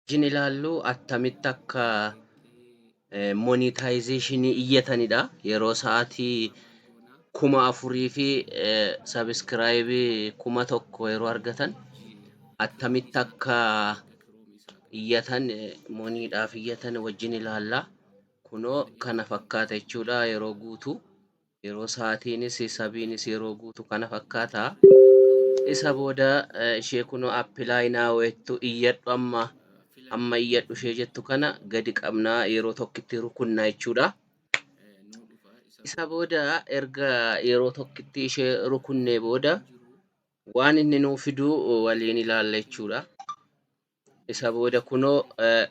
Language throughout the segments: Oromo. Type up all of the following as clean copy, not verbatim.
Wajjin ilaallu attamitti akka monetization iyyatanidha. Yeroo sa'aatii 4000 fi subscribe 1000 yeroo argatan attamitti akka iyyatan, moniidhaaf iyyatan wajjin ilaalla. Kunoo kana fakkaata jechuudha yeroo guutu. Yeroo sa'aatiinis subiinis yeroo guutu kana fakkaata. Isa booda ishee kunoo "apply now" jettu, iyyadhu amma, amma iyyadhu ishee jettu kana gadi qabnaa yeroo tokkitti rukunnaa jechuudha. Isa booda erga yeroo tokkitti ishee rukunnee booda waan inni nuu fidu waliin ilaalla jechuudha. Isa booda kunoo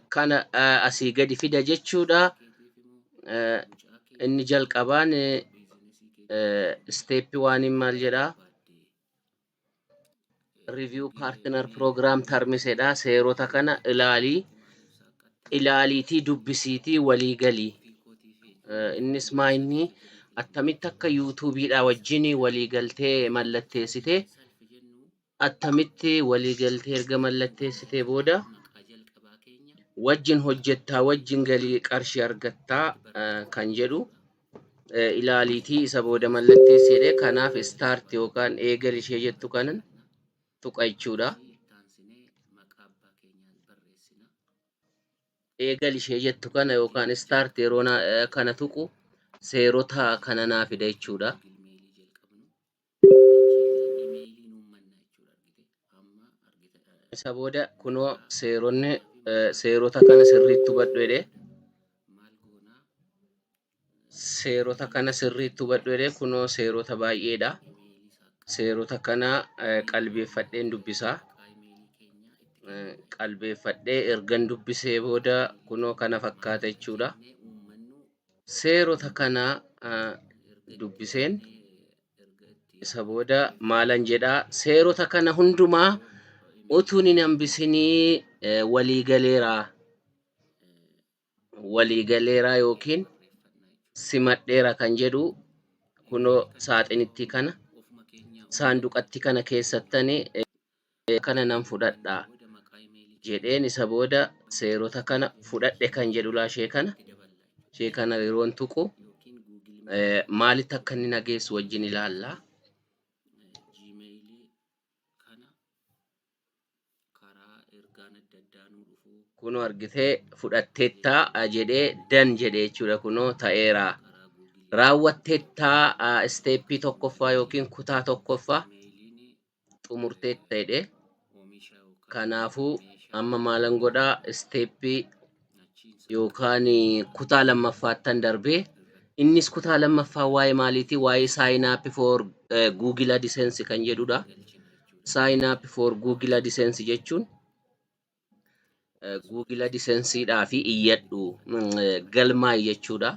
kana asii gadi fida jechuudha. Inni jalqabaan step oneiin maal jedhaa? "Review partner program terms" jedha. Seerota kana ilaalii, ilaaliitii dubbisiitii walii galii. Innis maa inni attamitti akka YouTubeiidhaa wajjin walii galtee mallatteessitee, attamitti walii galtee erga mallatteessitee booda wajjin hojjettaa, wajjin galii qarshii argattaa kan jedhu ilaaliitii isa booda mallatteessi jedhee. Kanaaf "start" yookaan eegal ishee jettu kanan tuqa jechuudha. Eegal ishee jettu kana yookaan "start" yeroo kana tuqu seerota kana naa fida jechuudha. Isa booda kunoo seeronni seerota kana sirriitti hubadhu jedhee, seerota kana sirriitti hubadhu jedhee, kunoo seerota baay'eedha. Seerota kana qalbeeffadheen dubbisaa. Qalbeeffadhee ergan dubbisee booda kunoo kana fakkaata jechuudha. Seerota kana dubbiseen isa booda maalan jedhaa? Seerota kana hundumaa utuun hin hambisinii walii galeeraa. Walii galeeraa yookiin simadheera kan jedhu kunoo saaxinitti kana, saanduqatti kana keessattanii kana nan fudhadha jedheen. Isa booda seerota kana fudhadhe kan jedhu laa ishee kana yeroon tuqu maalitti akka inni nageessu wajjin ilaalla. Kana karaa ergaan adda addaa nuu dhufuu. Kunoo argitee, fudhatteettaa jedhee, "done" jedhee jechuudha. Kunoo ta'eera. Karaa Google. Raawwatteettaa, step tokkoffaa yookiin kutaa tokkoffaa Imeeliin xumurteetta jedhee. Oomisha yookaan Kanaafuu meeshaa amma maalan godhaa? Step achiin yookaan kutaa lammaffaattan darbee. Innis kutaa lammaffaa waa'ee maaliiti? Waa'ee "sign up for Google AdSense" kan jedhudha. Galchina jechuudha. "Sign up for Google AdSense" jechuun Google AdSenseedhaa fi iyyadhu, galmaa'i jechuudha.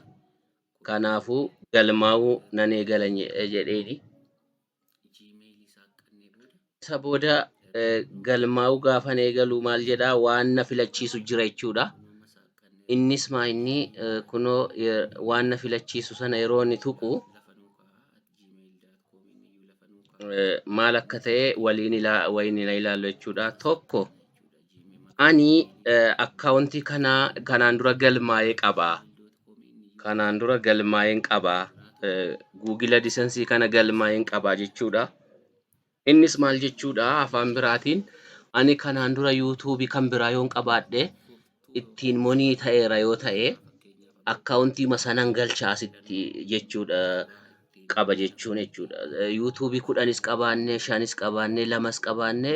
Kanaafuu galmaa'uu nan eegala jedheeni. Gmailii saaqqannee booda Isa booda galmaa'uu gaafan eegalu maal jedhaa? Waan na filachiisu jira jechuudha. Uumama saaqqannee Innis maa inni kunoo waan na filachiisu sana yeroo inni tuqu lafa nuu kaa'a, @gmail.com iyyuu lafa nuu kaa'a. Maal akka ta'e waliin ilaallu jechuudha. Tokko, Jechuudha. ani account kanaan dura galmaa'ee qaba. Kanaan dura galmaa'een qaba. Google AdSense kana galmaa'een qaba jechuudha. Innis maal jechuudha? Afaan biraatiin ani kanaan dura YouTubeii kan biraa yoon qabaadhe, ittiin monii ta'eera yoo ta'e, accountii sanan galcha asitti jechuudha qaba jechuun jechuudha. YouTubeii 10s qabaanne, shanis qabaanne, lamas qabaanne,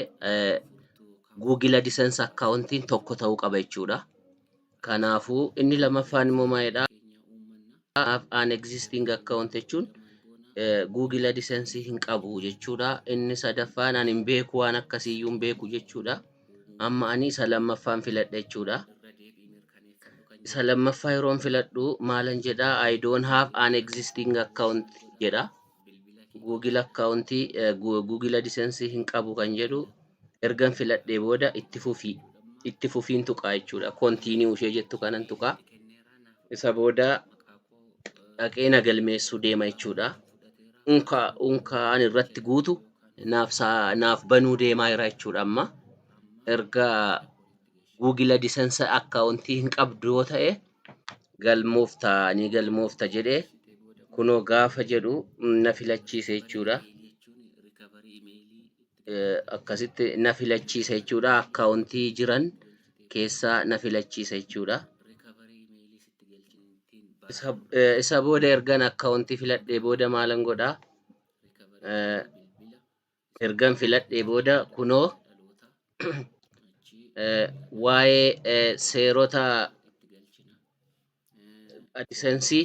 Google AdSense accountiin tokko ta'uu qaba jechuudha. Kanaafuu inni lammaffaan immoo maalidhaa? "An existing account" jechuun Google AdSense hin qabu jechuudha. Inni sadaffaan ani hin beeku, waan akkasiiyyuu hin beeku jechuudha. Amma ani isa lammaffaan filadha jechuudha. Isa lammaffaa yeroon filadhu maalan jedhaa? "I don't have an existing account" jedha. Google account, Google AdSense hin qabu kan jedhu ergan filadhee booda itti fufii, itti fufiin tuqaa jechuudha. "Continue" ishee jettu kanan tuqaa. Isa booda dhaqee na galmeessuu deema jechuudha. Unka ani irratti guutu naaf banuu deemaa jira jechuudha amma. Erga Google AdSense akkaawuntii hin qabdu yoo ta'e galmoofta, ni galmoofta jedhee kunoo gaafa jedhu na filachiise jechuudha. Akkasitti na filachiisa jechuudha. Akkaawuntii jiran keessaa na filachiisa jechuudha. Isa booda ergan akkaawuntii filadhee booda maalan godhaa? Ergan filadhee booda kunoo waa'ee seerota AdSense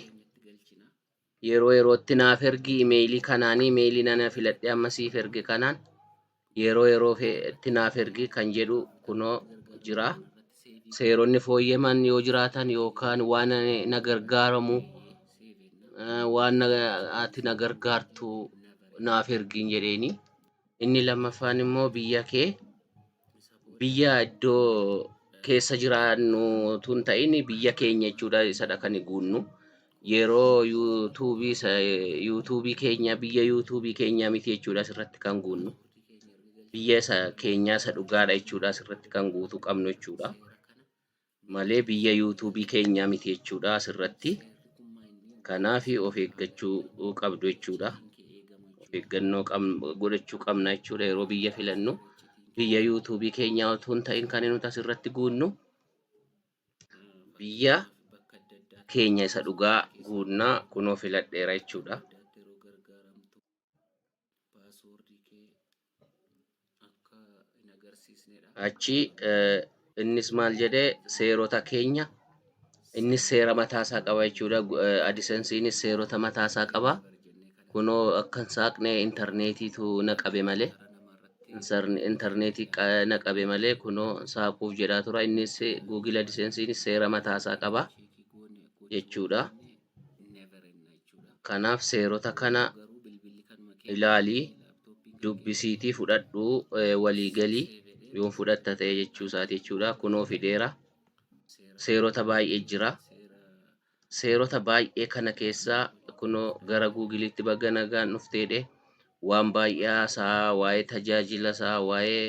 yeroo yerootti naaf ergi, imeeyilii kanaanii, imeeyilii nana filadhee amma siif erge kanaan yeroo yerootti naaf ergi kan jedhu kunoo jira. Seeronni fooyyaman yoo jiraatan yookaan waan na gargaaramu, waan ati na gargaartu naaf ergiin jedheeni. Inni lammaffaan immoo biyya kee, biyya iddoo keessa jiraannu utuu hin ta'in biyya keenya jechuudha, isadha kan guunnu. Yeroo yuutuubii keenya biyya yuutuubii keenya miti jechuudha asirratti kan guunnu. Biyya isa keenyaa isa dhugaadha jechuudha asirratti kan guutuu qabnu jechuudha. Malee biyya yuutuubii keenyaa miti jechuudha asirratti. Kanaaf of eeggachuu qabdu jechuudha. Of eeggannoo godhachuu qabna jechuudha yeroo biyya filannu. Biyya yuutuubii keenyaa utuu hin ta'in kan nuti asirratti guunnu biyya keenya isa dhugaa guunnaa, kunoo filadheera jechuudha. Achi innis maal jedhee, seerota keenya, innis seera mataasaa qaba jechuudha. AdSensiinis seerota mataasaa qaba. Kunoo akka hin saaqne intarneetiitu na qabe malee, intarneetii na qabe malee kunoo saaquuf jedhaa tura. Innis Google AdSensiinis seera mataasaa qaba jechuudha. Kanaaf seerota kana ilaalii dubbisiitii fudhadhu, walii galii yoo fudhatta ta'e jechuu isaati jechuudha. Kunoo fideera. Seerota baay'ee jira. Seerota baay'ee kana keessaa kunoo gara Googiliitti baga nagaan dhufteedhe waan baay'ee haasaa, waa'ee tajaajila isaa, waa'ee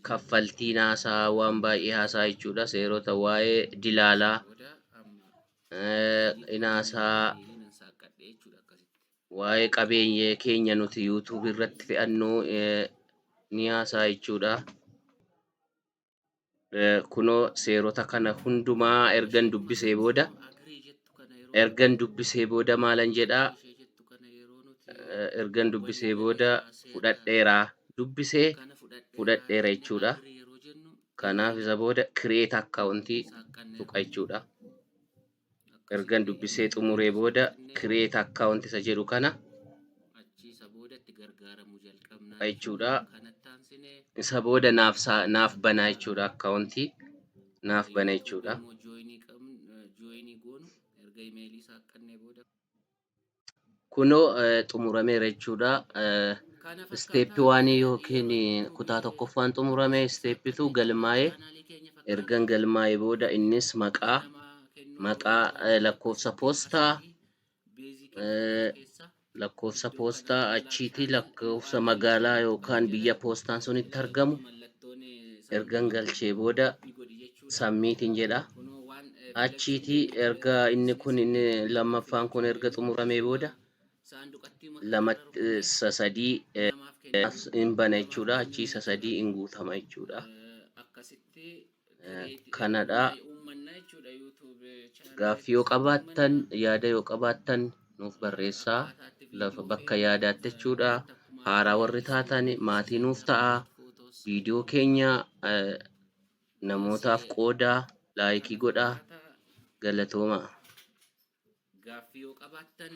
kaffaltii naasaa waan baay'ee haasaa jechuudha. Seerota waa'ee dilaalaa inaasaa, waa'ee qabeenya keenya nuti yuutuubii irratti fe'annu ni haasaa jechuudha. Kunoo seerota kana hundumaa ergan dubbisee booda maalan jedhaa? Ergan dubbisee booda fudhadheera, dubbisee fudhadheera jechuudha. Kanaaf isa booda create akkaawuntii tuqa jechuudha. Ergan dubbisee xumuree booda create account isa jedhu kana jechuudha. Isa booda naaf banaa jechuudha, akkaawuntii naaf bana jechuudha. Kunoo xumurameera jechuudha. Step one yookiin kutaa tokkoffaan xumurame, step two galmaa'ee, ergan galmaa'ee booda innis maqaa, lakkoofsa poostaa, achiitii lakkoofsa magaalaa yookaan biyya poostaan sun itti argamu ergan galchee booda submitiin jedha. Achiitii erga inni kun, inni lammaffaan kun erga xumuramee booda lamatti sadii hin bana jechuudha. Achii isa sadii hin guutama jechuudha. Kanadha. Gaaffii yoo qabaattan, yaada yoo qabaattan nuuf barreessaa lafa bakka yaadaatti jechuudha. Haaraa warri taatan maatii nuuf ta'a. Viidiyoo keenya namootaaf qoodaa, like godhaa. Galatooma. Gaaffii yoo qabaattan.